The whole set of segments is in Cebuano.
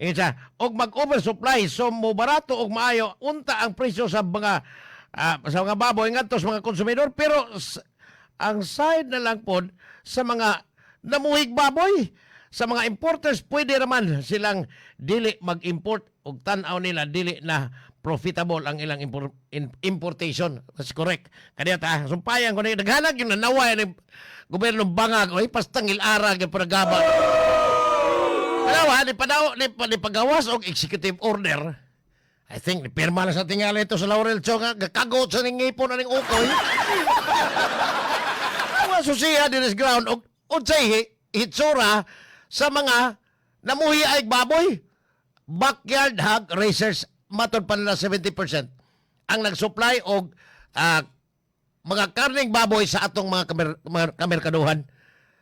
Ingon siya, og mag-oversupply, so mo barato og maayo unta ang presyo sa mga baboy ngadto sa mga konsumidor, pero ang side na lang pod sa mga namuhig baboy, sa mga importers, pwede raman silang dili mag-import og tan-aw nila dili na profitable ang ilang importation. That's correct. Kaniya ta, sumpayan ko na naghanag yung nanaway ni gobyerno bangag, oy, pastangil ara gyud paragaba. Kalawa, ni padaw, ni pagawas og executive order. I think ni pirma na sa tingali ito sa Laurel Chong, nga gakagot sa ning ngipon aning ukoy. Mga susiya din is ground og unsay hitsura sa mga namuhi ay baboy. Backyard hog raisers, matod pa nila 70% ang nag-supply og mga karning baboy sa atong mga kamerkaduhan.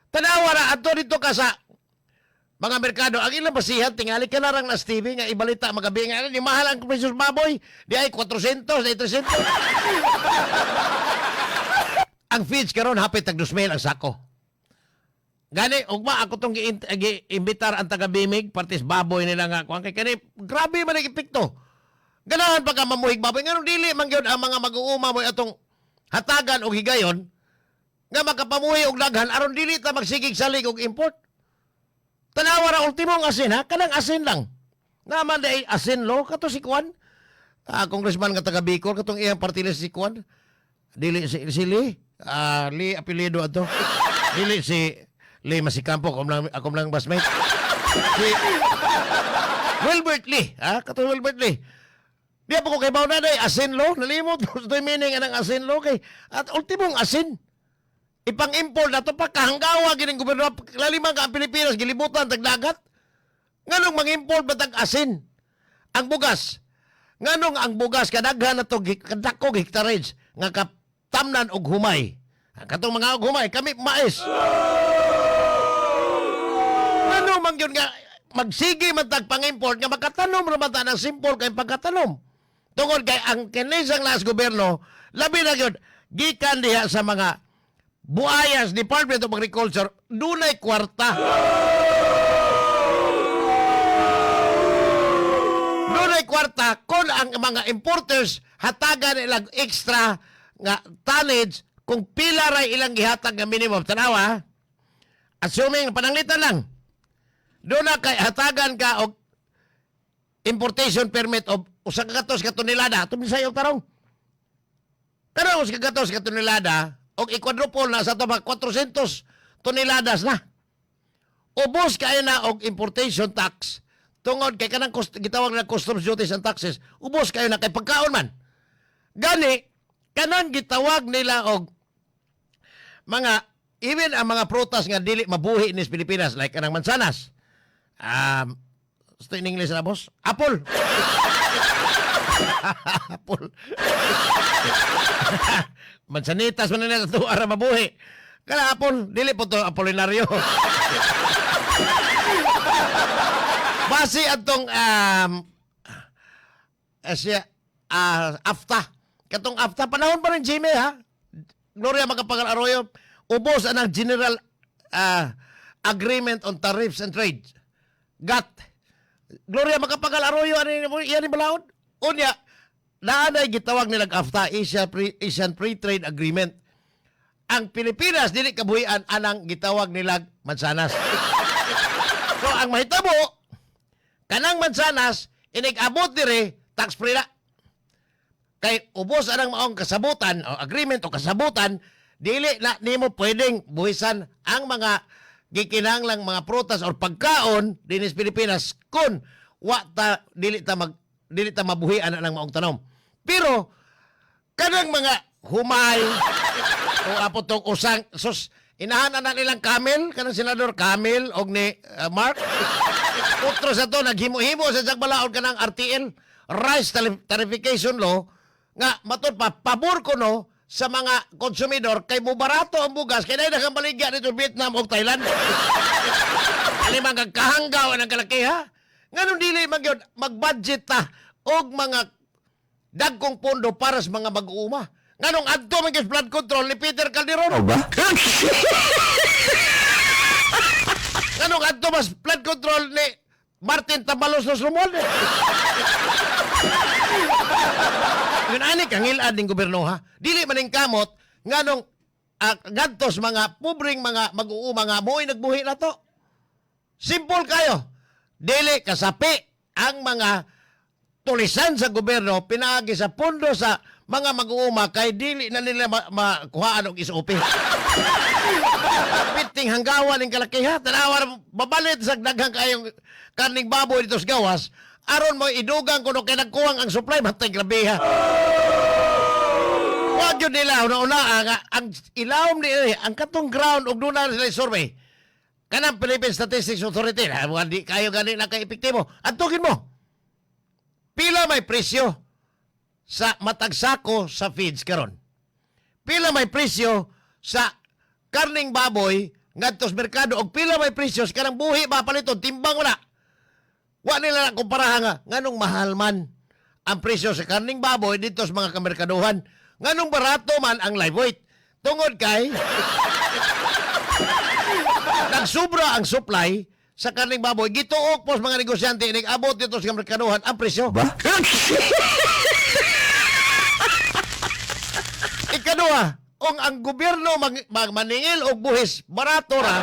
Tanawa na adto dito ka sa mga merkado, ang ilang basihan, tingali ka na rang nas TV nga ibalita magabi nga ni mahal ang presyo sa baboy, di ay 400, di ay 300. Ang feeds karon hapit tag 2,000 ang sako. Gani ugma ako tong gi-imbitar ang taga Bimig partis baboy nila nga kuan kay kani grabe man ang epekto. Ganahan pa ka mamuhig baboy, nganong dili man gyud ang mga mag-uuma mo atong hatagan og higayon nga makapamuhi og daghan aron dili ta magsigig salig og import. Tanawa ra ultimong asin ha, kanang asin lang. Naman di ay asin lo kato si Kuan. Congressman nga taga Bicol katong iyang party list si Kuan. Dili si Lee, Lee apelyido ato. Dili si Lee Masicampo, akong lang batchmate. Si Wilbert Lee, ha? Kato Wilbert Lee. Di pa ko kay na day asin lo, nalimot ko sa meaning anang asin lo kay at ultimong asin. Ipang-import na to pa kahanggawa gining gobyerno, laliman ka ang Pilipinas gilibutan tag dagat. Nganong mang-import ba tag asin? Ang bugas. Nganong ang bugas kadaghan na to kadako hectareage nga katamnan og humay. Katong mga og humay kami mais. Ngano man gyud nga magsige man tag pang-import nga makatanom ra man ta ng simple kay pagkatanom? Tungod kay ang kinisang last gobyerno, labi na gyud gikan diha sa mga buayas Department of Agriculture, dunay kwarta. Dunay kwarta kung ang mga importers hatagan ilang extra nga tonnage kung pila ray ilang gihatag nga minimum. Tanawa, assuming pananglitan lang. Doon na kay hatagan ka og importation permit of 100 ka tonelada. Tumisay og tarong. Pero 100 ka tonelada og i-quadruple na sa ato mga 400 toneladas na. Ubos kayo na og importation tax tungod kay kanang gitawag na customs duties and taxes, ubos kayo na kay pagkaon man. Gani kanang gitawag nila og mga even ang mga prutas nga dili mabuhi ni Pilipinas like kanang mansanas. In English na, boss? Apple. Apple. Mansanitas man nila ito ara mabuhi. Kana apple, dili po to Apolinario. Base atong siya, AFTA. Katong AFTA panahon pa rin Jimmy ha. Gloria Macapagal Arroyo, ubos anang General Agreement on Tariffs and Trade. GATT. Gloria Macapagal Arroyo ani iyan ni balaod. Unya, naanay gitawag nilang AFTA, Asian Free Trade Agreement. Ang Pilipinas dili kabuhian anang gitawag nilang mansanas. So ang mahitabo kanang mansanas inig-abot dire tax free na. Kay ubos anang maong kasabutan o agreement o kasabutan, dili na nimo pwedeng buhisan ang mga gikinahanglang mga prutas or pagkaon dinhi sa Pilipinas kung wa ta dili ta mabuhian ang maong tanom. Pero kanang mga humay o apo tong usang sus inahan na nilang Camel, kanang senador Camel og ni Mark Utro sa to naghimo-himo sa jag balaod kanang RTL, Rice Tarification Law, nga matud pa pabor ko no sa mga konsumidor kay mubarato ang bugas kay dahil daghang baligya dito Vietnam ug Thailand. Ani mga kahanggaw ang kalaki ha. Nganong dili man gyud mag-budget ta og mga dagkong pondo para sa mga mag-uuma? Nganong adto man gyud flood control ni Peter Calderon? Ba? Nganong adto mas flood control ni Martin Tabalos los Romualdez. Yun ani kang ilad ning gobyerno, ha. Dili man ning kamot nganong ngadtos mga pobreng mga mag-uuma nga mo'y nagbuhi na to. Simple kayo. Dili kasapi ang mga tulisan sa gobyerno pinaagi sa pondo sa mga mag-uuma kay dili na nila makuhaan og SOP. Piting hanggawan ng kalakiha. Tanawa na babalit sa daghang kayong karning baboy dito sa gawas. Aron mo idugang kuno kay nagkuwang ang supply, matay grabe ha. Wag yun nila una-una ang ilawom ni ang katong ground og doon na sila survey. Kanang Philippine Statistics Authority, na di kayo gani na ka-epektibo. Antugin mo. Pila may presyo sa matag sako sa feeds karon? Pila may presyo sa karning baboy ngadto sa merkado og pila may presyo sa kanang buhi ba paliton timbang wala? Wa nila na kumparaha nga nganong mahal man ang presyo sa karning baboy dito sa mga kamerkaduhan. Nganong barato man ang live weight? Tungod kay nagsubra ang supply sa karning baboy, gituok po sa mga negosyante inig abot dito sa merkaduhan ang presyo. Ba? Ikaduha, kung ang gobyerno maningil og buhis, barato ra,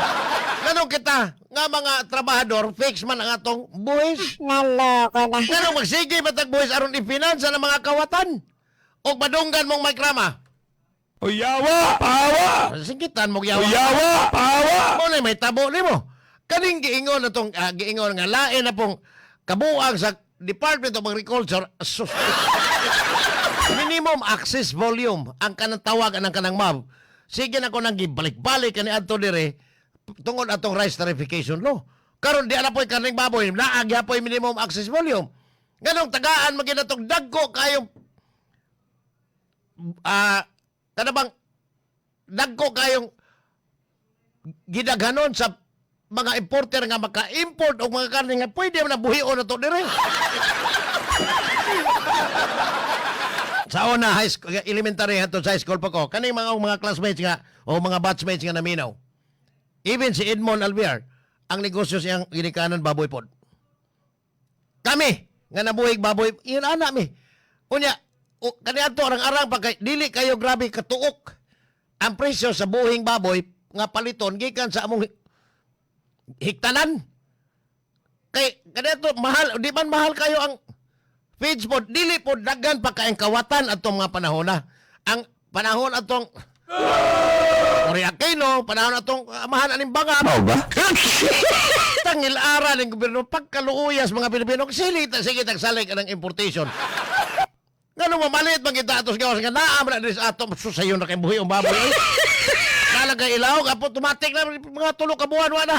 nganong kita nga mga trabahador, fix man ang atong buhis? Naloko na. Nganong magsige matag buhis aron i-finance ang mga kawatan? Og madunggan mong may krama. Uyawa! Pawa! Singkitan mo yawa. Uyawa! Pawa! Mo na may tabo nimo. Kaning giingon na tong giingon nga lain na pong kabuang sa Department of Agriculture, sus. Minimum access volume ang kanang tawag ang kanang MAV. Sige na ko nang gibalik-balik kani adto dire tungod atong rice tarification law. Karon di na po'y karning baboy, naa gyapoy minimum access volume. Nganong tagaan man gyud atong dagko kayong kana bang dagko kayong gidaghanon sa mga importer nga maka-import og mga karne nga pwede man na buhion na to dire. Sa una high school, elementary hangtod sa high school pa ko, kaning mga classmates nga o mga batchmates nga naminaw. Even si Edmond Alviar, ang negosyo siyang ginikanan baboy pod. Kami nga nabuhig baboy, yun ana mi. Unya, kaniadto arang-arang pa kay dili kayo grabe katuok ang presyo sa buhing baboy nga paliton gikan sa among hiktanan. Kay kaniadto mahal, di man mahal kayo ang feeds pod, dili pod daghan pa kayang kawatan atong mga panahon na. Ang panahon atong Cory Aquino, panahon atong amahan aning banga. Mao ba? Tangil-ara ng gobyerno pagkaluuyas mga Pilipino, sili ta sige tagsalig ang importation. Ngano mamalit man kita atos gawas nga naa man na diri sa ato, sus, sayon na kay buhi ang baboy. Ay. Nalang kay ilawog automatic na mga 3 ka buwan wa na.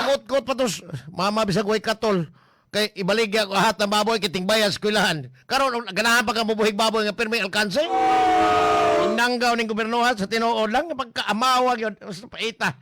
Ngot-got pa tos mama bisag way katol kay ibaligya ko ahat ng baboy kiting bayan eskwelahan. Karon ganahan pa ka mobuhig baboy nga pirmi alkanse. Inanggaw ning gobyerno ha, sa tinuod lang pagkaamawa gyud paita.